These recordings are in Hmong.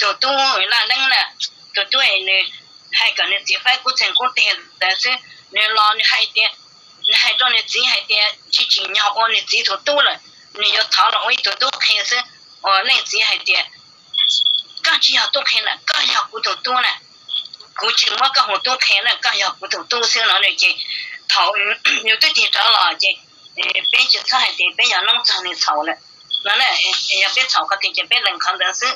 tus tub laj leeb na, tus tub nws hais kom nws txiv pab kub txeeg kub teg ntawd xwb. Nws los nws hais tias, nws hais rau nws txiv hais tias tsis tsim nyog ua nws txiv tus tub lawm, nws yuav thov los ua ib tug tub qhe xwb. Uas leej txiv hais tias, koj tsis yog tub qhe na, koj yog kuv tus tub na, kuv tsis muab koj hu tub qhe na, koj yog kuv tus tub xwb no ces thaum yus twb tig rov los ces peb tsis txhob hais tias peb yog noob txog nws txhaum lawm no na. Yog peb txhaum qhov twg ces peb lees qhov ntawd xwb.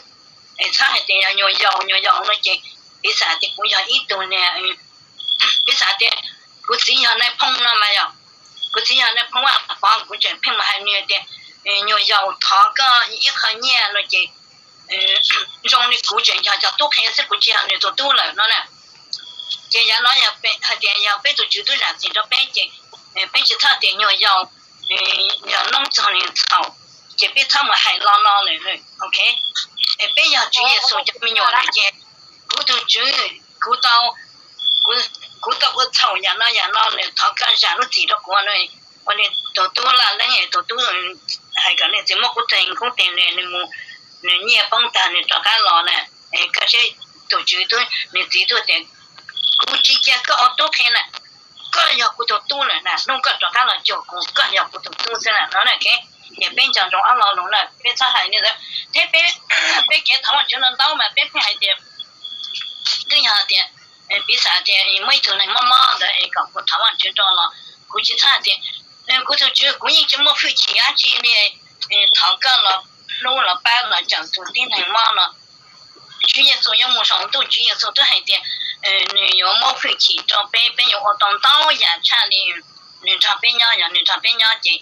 Txhob hais tias yog nyuag yaus nyuag yaus no ces piv xam tias kuv yog ib tug niag, piv xam tias kuv txiv yog nais phoo no mas yog, kuv txiv yog nais phoo Vaj Pov, kuv tseem pheej mus hais nws tias nyuag yaus thov koj ib qho nyiaj no ces zoo li kuv tseem yog cov tub qhe xwb, kuv tsis yog nws tus tub lawm no na. Ces yav no hais tias yog peb tus Tswv twb zam txim rau peb ces peb tsis txhob tias nyuag yaus yog noob txog nws txhaum, ces peb txhob mus hais lo no lawm. Ok, peb yog Tswv Yexus cov me nyuam lawm ces kuv tus Tswv, kuv tau, kuv tau ua txhaum yam no yam no lawm, thov koj zam lub txim rau kuv. Ua li tus tub laj leeb, tus tub hais kom nws txiv muab kub txeeg kub teg, nws mus, nws nyiaj poob tag nws rov qab los na. Koj saib tus Tswv twb, nws txiv twb tias kuv tsis cia koj ua tub qhe na, koj yog kuv tus tub lawm na, hnub koj rov qab los cuag kuv koj yog kuv tus tub xwb na no na. Ces peb nco ntsoov ob lo lus na, peb txhob hais li ntawd thiab. Peb, peb kev thov Vajtswv no ntau mas peb pheej hais tias, twb yog tias piv xam tias muaj ib tug neeg mob mob ntawd es kom kuv thov Vajtswv rau los kuv tsis txhob hais tias kuv tus Tswv, kuv yeej tsis muaj hwj chim dab tsi li, thov koj los hlub los pab los cawm tus tib neeg mob no. Tswv Yexus yuav mus saum ntuj, Tswv Yexus twb hais tias nws yuav muab hwj chim rau peb, peb yuav ua tau ntau yam tshaj li nws nrog peb nyob. Yog nws nrog peb nyob ces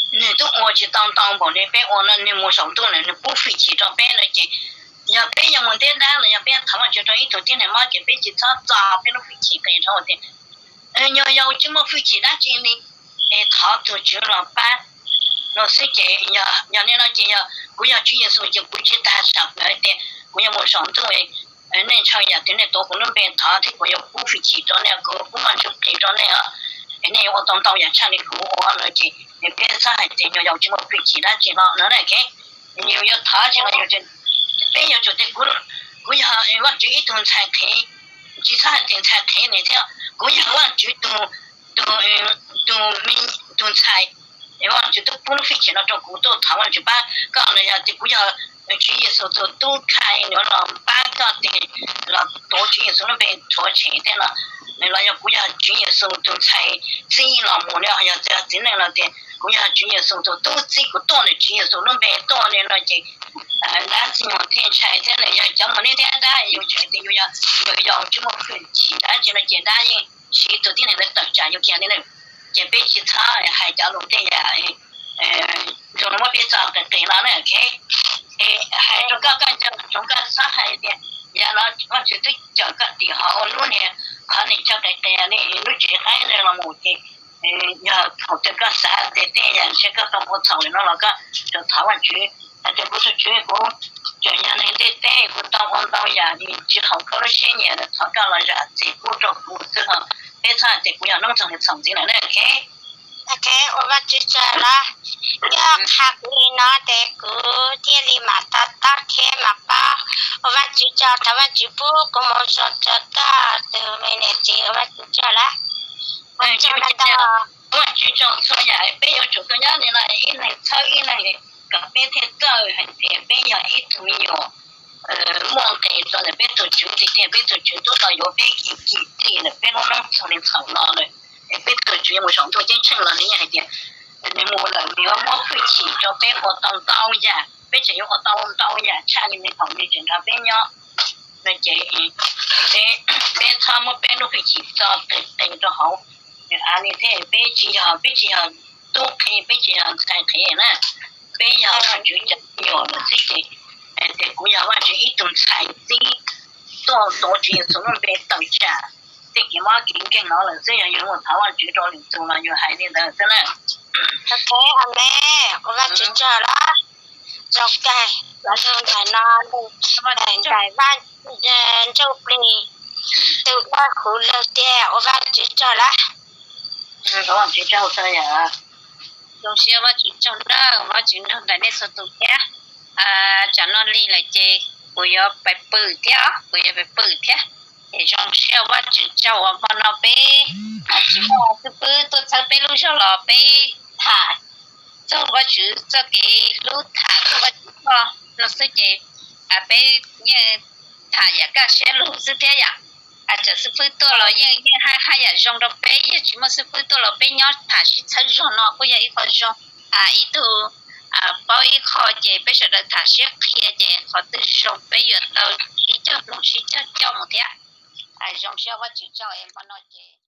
nws twb ua tsis tau ntau npaum li peb ua no, nws mus saum ntuj lawm nws pub hwj chim rau peb no ces yog peb yuav mus ntiab dab los yog peb thov Vajtswv rau ib tug tib neeg mob ces peb tsis txhob txo peb lub hwj chim qis rau tias nyuag yaus tsis muaj hwj chim dab tsi li, es thov tus Tswv los pab no xwb. Ces yog li no ces yog kuv yog Tswv Yexus ces kuv tsis tas sam hwm tias kuv yuav mus saum ntuj, nej ntshaw yam twg nej tuav kuv lub npe thov thiab kuv yuav pub hwj chim rau nej, kuv pub Vajtswv qis rau nej os, es nej yuav ua tau ntau yam tshaj li kuv ua no ces peb txhob hais tias nyuag yaus tsis muaj hwj chim dab tsi no no na. Yus yuav thov tsis los yus, peb yuav tsum tias kuv yog Vajtswv ib tug ntxhais qhev, tsis txhob hais tias ntxhais qhev ne thiab, kuv yog Vajtswv tus, tus, tus, tus ntxhais, Vajtswv twb pub lub hwj chim no rau kuv tuaj thov Vajtswv pab koj los yog tias kuv yog Tswv Yexus tus tub khai nws los pab koj tias los tuav Tswv Yexus lub npe rhuav tshem thiab no, los yog kuv yog Tswv Yexus tus ntxhais txib los mus li, yog txiv neej los tias kuv yog Tswv Yexus tus tub txib kuv tuaj, nws Tswv Yexus lub npe tuaj li no ces dab txij nyuag thiaj ntshai thiab. Yog cov mus ntiab dab yus tseem tias yus yog nyuag yaus tsis muaj hwj chim dab tsi no ces dab yeej siv tus tib neeg ntawd tawm tsam yus kiag li na. Ces peb tsis txhob hais cov lus tej yam zoo li muab peb txo qis qis no na. Hais rau koj, koj nco ntsoov koj txhob hais tias yam no Vajtswv twb cawm koj tim hauv lub niag qhov niag tso qis qis li lub tsev qaib los mus ces yog thaum twg koj xav tias tej yam ntshe koj tau ua txhaum li no los koj tsuas thov Vajtswv hais tias kuv tus Tswv, kuv tseem yog neeg ntiaj teb, kuv tau ua ntau yam tsis haum koj lub siab nyiam, thov koj los zam txim pub rau kuv xwb os. Peb txhob hais tias kuv yog noob txog nws txhaum ntxiv lawm na. Ok, ua Vajtswv tsaug los, yog qha kuv li no ces kuv thiaj li mam to taub thiab mam paub. Ua Vajtswv tsaug, thov Vajtswv pub koob hmoov zoo rau koj tus me niam txiv, ua Vajtswv tsaug lawm. Ua tsaug ntau. Ua Vajtswv tsaug txhua yam, peb yuav tsum tau nyob li no ib leeg txhawb ib leeg kom peb thiaj txawj hais tias peb yog ib tug me nyuam muaj nqis rau ntawm peb tus Tswv tiag tiag, peb tus Tswv twb los yuav peb kim kim txij ntawm peb lub noob txog li thaum no lawm. Es peb tus Tswv yuav mus saum ntuj ceeb tsheej los nws yeej hais tias nws mus lawm nws yuav muab hwj chim rau peb ua tau ntau yam, peb tseem yuav ua tau ntau yam tshaj li nws thaum nws tseem nrog peb nyob no ces peb txhob muab peb lub hwj chim txo qis qis rau hauv. Av li thiab peb tsis yog, peb tsis yog tub qhe, peb tsis yog ntxhais qhev na, peb yog Vajtswv cov me nyuam lawm xwb ces tias kuv yog Vajtswv ib tug ntxhais txib tuaj tuav Tswv Yexus lub npe tawm tsam tej kev mob kev nkeeg no lawm xwb, yog yus mus thov Vajtswv rau lwm tus los yus hais li ntawd xwb na. Amees, ua Vajtswv tsaug los. Zoo kawg, los ntawm no, ntawm Vaj Ntsuj Plig tus uas kuv lawm tiag, ua Vajtswv tsaug lawm. Zoo siab, Vajtswv tsaug nawb, Vajtswv nrog nraim nej txhua tus thiab. tam no li lawm ces kuv yuav pais pw thiab, kuv yuav pais pw thiab. Es zoo siab Vajtswv tsaug uas hmo no peb tsis muaj xib fwb tuaj txhawb peb lub zog los peb tham txog Vajtswv txoj kev hlub, tham txog Vajtswv txoj no xwb ces peb yeej tham yam kaj siab lug xwb thiab yom. Txawm xib fwb tuaj los yeej yeej haj yam zoo rau peb, yog tsis muaj xib fwb tuaj los peb nyob tham sib txhawb zog no kuj yog ib qho zoo. Ib tug paub ib qho ces peb sawv daws tham sib qhia ces qhov twg zoo peb yuav tau sib cog mloog sib cog coj mus thiab. Zoo siab Vajtswv tsaug es hmo no ces